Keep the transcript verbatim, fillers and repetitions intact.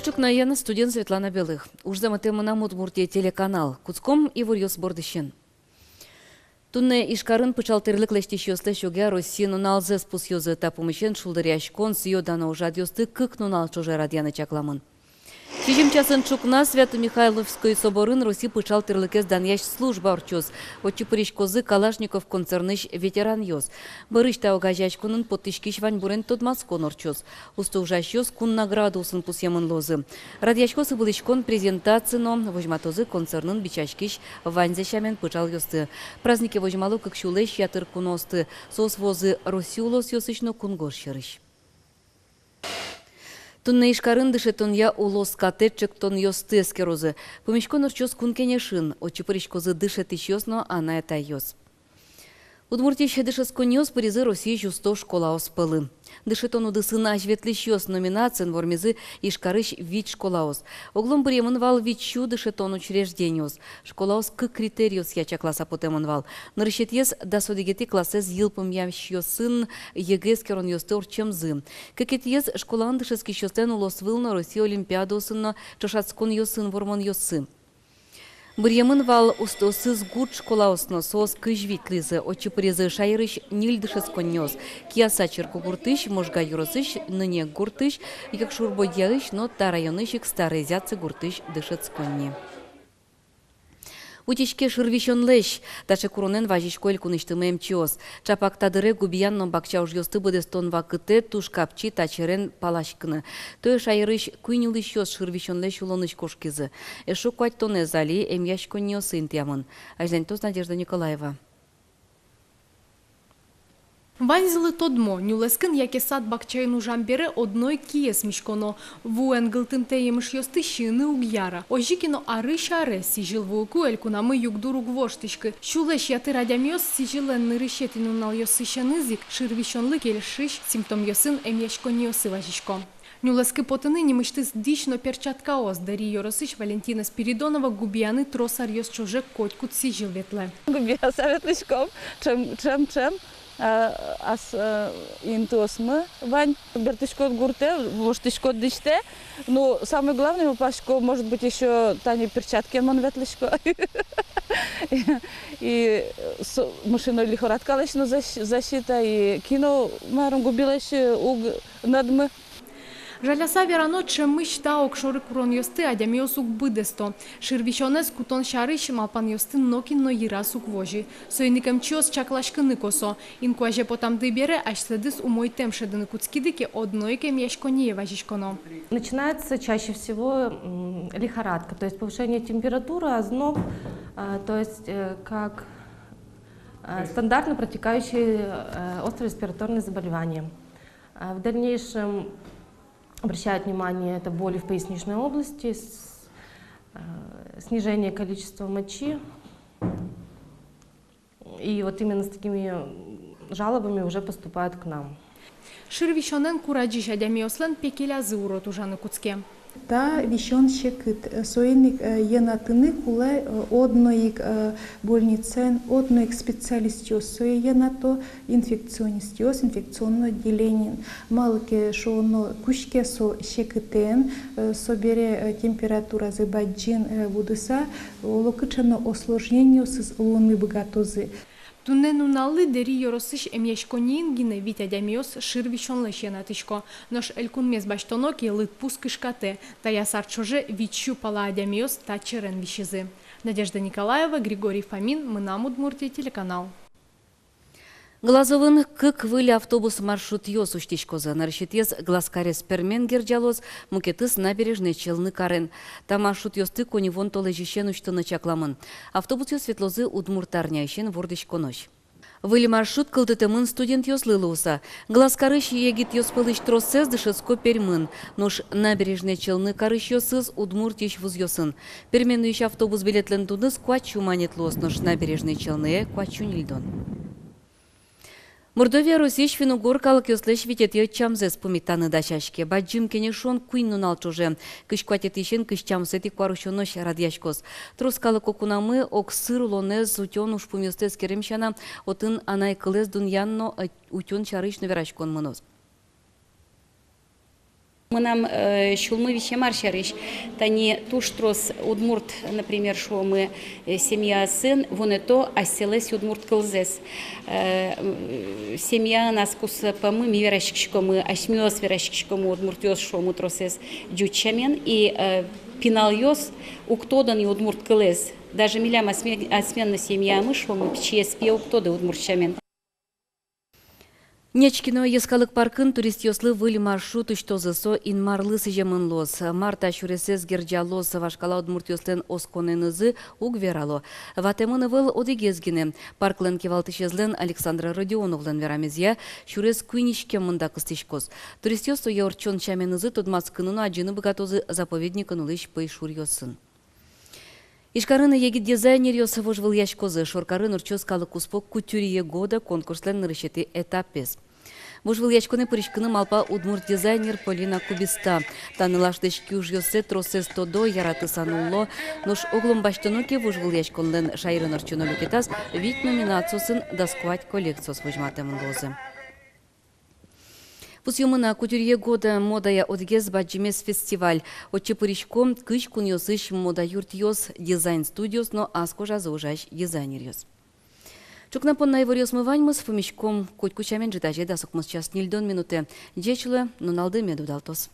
Ӵукнаен, студиын Светлана Белых. Ужзэ мытӥ «Мынам Удмуртие» телеканал. Кутском иворъёс бордысен. Туннэ Ижкарын пыӵал тӥрлык лэсьтӥсьёслэсь огъя Россия нуналзэс пусъёзы. Та пумысен шулдыръяськон, сӥё-дано ужрадъёсты кык нунал ӵоже радъяны чакламын. Сизьым часын ӵукна Свято-Михайловской соборын Россия пыӵал тӥрлыкез данъясь служба ортчоз. Отчы пыриськозы Калашников концернысь ветеранъёс. Бӧрысь та огазеяськонын поттӥськись ваньбурен тодматскон ортчоз. Усто ужасьёс кун наградаосын пусъемын луозы. Радъяськоз ыбылӥськон, презентация но, возьматозы концернын бичаськись ваньзэ сямен пыӵалъёсты. Празднике возьмало кык сюлэсь ятыр куноосты. Соос вуозы Россия улосъёсысь но кунгож сьӧрысь. Туннэ Ижкарын дышетонъя улос катэз ӵектонъёсты эскерозы. Пумиськон ортчоз Кун Кенешын, отчы пыриськозы дышетӥсьёс но анай-атайёс. Удмуртиысь дышетсконниос пыризы Россиысь усто школаос пӧлы. «Дышетон удысын азьветлӥсьёс» номинациын вормизы Ижкарысь вить школаос. Оглом быръемын вал вить сю дышетон учреждениос. Школаос кык критериосъя чакласа потэмын вал. Нырысетӥез дас одӥгетӥ классэз йылпумъясьёсын ЕГЭ эскеронъёсты ортчемзы. Кыкетӥез школаын дышетскисьёслэн улосвыл но Россия олимпиадаосын но ӵошатсконъёсын вормонъёссы. Быръемын вал устоосыз гурт школаос но, соос кызь витьлӥзы. Отчы пыризы шаерысь ньыль дышетсконниос: Кияса черкогуртысь, Можга ёросысь, Нынек гуртысь, Якшур-Бӧдьяысь но та районысь ик Старые Зятцы гуртысь дышетсконни. Утиське шыр висёнлэсь. Таӵе куронэн вазисько элькунысьтымы эмчиос. Чапак та дыре губиян но бакча ужъёсты быдэстон вакытэ туж капчи та черен паласькыны. Туэ шаерысь куинь улӥсьёс шыр висёнлэсь улонысь кошкизы. Эшшо куатьтонэз али эмъяськонниосы интыямын. Азьланьтоз Надежда Николаева. Ваньзылы тодмо: нюлэскын яке сад-бакчаын ужам бере одно ик киез миськоно. Вуэн гылтымтэ емышъёсты сиыны уг яра. Озьы ке но, арысь аре сӥзьыл вуыку элькунамы югдур уг воштӥськы. Сюлэсь ятыр адямиос сӥзьыллэн нырысетӥ нуналъёсысеныз ик шыр висёнлы кельшись симптомъёсын эмъяськонниосы вазисько. Нюлэскы потыны нимысьтыз дӥсь но перчаткаос. Дэри ёросысь Валентина Спиридонова губияны трос аръёс ӵоже котькуд сӥзьыл ветлэ. Губияса ветлӥськом, ӵем, ӵем, ӵем. А, ас, э, интыосмы вань. Бертӥськод гуртэ, воштӥськод дӥсьтэ. Ну, самое главное, малпасько, может быть, ещё тани перчаткаен мон ветлӥсько. И, и, э, с-, мышиной лихорадкалэсь но защ-, защита, и кин но, марым, губилэсь, э, уг нӧдмы. Жаляса верано, ӵемысь та огшоры куронъёсты адямиос уг быдэсто. Шыр висёнэз кутон сярысь малпанъёсты нокин но йыраз уг возьы. Соин ик эмчиос чакласькыны косо. Инкуазе потамды бере асьсэдыз умойтэм шӧдыны кутскиды ке, одно ик эмъяськонние вазиськоно. Начинается чаще всего, м, лихорадка, то есть повышение температуры, озноб, а, то есть, э, как, э, стандартно протекающие, э, острые респираторные заболевания. А в дальнейшем обращают внимание, это боли в поясничной области, с-, э, снижение количества мочи. И вот именно с такими жалобами уже поступают к нам. Шыр висёнэн курадӟись адямиослэн пекелязы урод ужаны кутске. Та висён секыт, э, соин ик, э, йӧнатыны кулэ, э, одно ик, э, больницаын, одно ик специалистъёс сое йӧнато, инфекционистъёс, инфекционное отделениын. Малы ке шуоно, кутске со секытэн, э, собере, э, температуразэ бадӟым, э, будыса, оло кыӵе но осложнениосыз луыны быгатозы. Туннэ нуналлы Дэри ёросысь эмъяськонниын гинэ вить адямиос шыр висёнлэсь йӧнатӥсько. Нош элькунмес басьтоно ке, лыдпус кышкатэ. Таяз ар ӵоже вить сю пала адямиос та черен висизы. Надежда Николаева, Григорий Фомин, «Мынам Удмуртие» телеканал. Глазовын кык выль автобус маршрутъёс усьтӥськозы. Нырысетӥез Глазкарез Пермен герӟалоз, мукетыз Набережной Челны карен. Та маршрутъёсты коньывуон толэзьысен усьтыны чакламын. Автобусъёс ветлозы удмурт арняысен вордӥськонозь. Выль маршрут кылдытэмын студентъёслы луыса. Глазкарысь егитъёс пӧлысь тросэз дышетско Пермын, нош Набережной Челны карисьёсыз Удмуртиысь вузъёсын. Пермен нуись автобус билетлэн дуныз куать сю манет луоз, нош Набережной Челнае куать сю ньыльдон. Мордовия Россиысь финн-угор калыкъёслэсь витетӥ ӧтчамзэс пумитаны дасяське. Бадӟым кенешон куинь нунал ӵоже, кызь куатетӥысен кызь тямысэтӥ куарусёнозь радъяськоз. Трос калыко кунамы огсыр улонэз утён ужпумъёсты эскерем сяна, отын анай кылэз дунъян но, э, утён сярысь но вераськон мыноз. Мынам, э, сюлмы висем ар сярысь. Тани туж трос удмурт, например, шуомы, э, семьяосын вунэто асьсэлэсь удмурт кылзэс. Э, м, семьяын ас кусыпамы ми вераськиськомы, асьмеос вераськиськомы, удмуртъёс, шуомы, тросэз ӟуч сямен, и, э, пиналъёс уг тодо ни удмурт кылэз. Даже милям асме-, асьмелэн но семьямы, шуомы, пичиез пе уг тодо удмурт сямен. Нечкино йӧскалык паркын туристъёслы выль маршрут усьтозы, со Инмарлы сӥземын луоз. Мар та сюресэз герӟалоз вашкала удмуртъёслэн осконэнызы, уг верало. Ватэмын ӧвӧл одӥгез гинэ. Парклэн кивалтӥсезлэн Александр Родионовлэн верамезъя, сюрес куинь иськем мында кыстӥськоз. Туристъёс сое ортчон сяменызы тодматскыны но адӟыны быгатозы заповедникын улӥсь пӧйшуръёсын. Ижкарын егит дизайнеръёс вожвылъяськозы. Шоркарын ортчоз калыккуспо «Кутюрье года» конкурслэн нырысетӥ этапез. Вожвылъяськонэ пыриськыны малпа удмурт дизайнер Полина Кубиста. Та нылаш дӥськутскисьёссэ тросэз тодо, яратыса нулло. Нош огъя басьтоно ке, вожвылъяськонлэн шаерын ортчоно люкетаз вить номинациосын дас куать коллекциос возьматэмын луозы. Пусъёмы на, «Кутюрье года» модая одӥгез бадӟымез фестиваль. Отчы пырисько кызь кунъёсысь мода юртъёс, дизайн-студиос но ас кожазы ужась дизайнеръёс. Ӵукна понна иворъёсмы ваньмыз. Пумиськом котькуд сямен ӝытазе дас укмыс час ньыльдон минутэ. Ӟеч луэ, нуналды мед удалтоз.